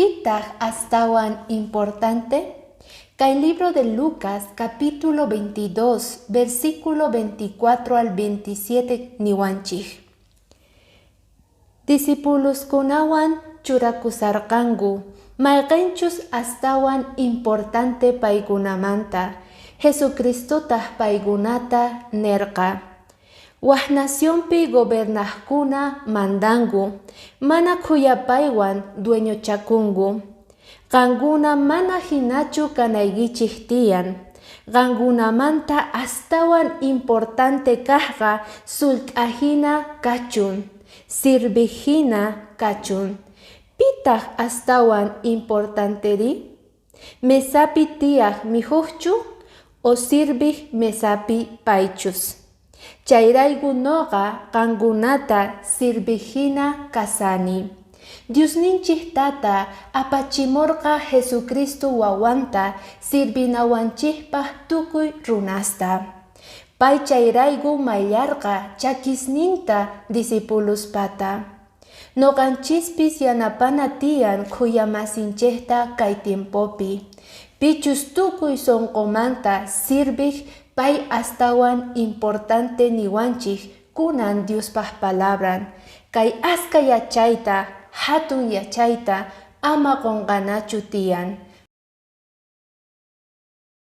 Pitaq astawan importante? Kay libro de Lucas, capítulo 22, versículo 24 al 27 niwanchik. Discipuloskunawan churakusarqanku, mayqinchus astawan importante paykunamanta. Jesucristotaq paykunata nerqa: Waj nacionpi gobernaqkuna mandanku, mana khuyapaywan dueñochakunku. Qankuna mana hinachu kanaykichik tiyan. Qankunamanta astawan importante kaqqa sullk'ahina kachun, sirviqhina kachun. Pitaq astawan importanteri? Mesapi tiyaq mikhuqchu o sirviq mesapi paychus? Chayrayku noqa qankunata sirviqhina kasani. Diosninchik Tata apachimorqa Jesucristo wawanta sirvinawanchikpaq tukuy runasta. Pay chayrayku mayllarqa chakisninta discipulospata. Noqanchispis yanapana tiyan khuyamasinchikta kay tiempopi. Pichus tukuy sonqomanta sirviq pay astawan importante niwanchik kunan Diospaq palabran. Kay aska yachayta, hatun yachayta ama qunqanachu tiyan.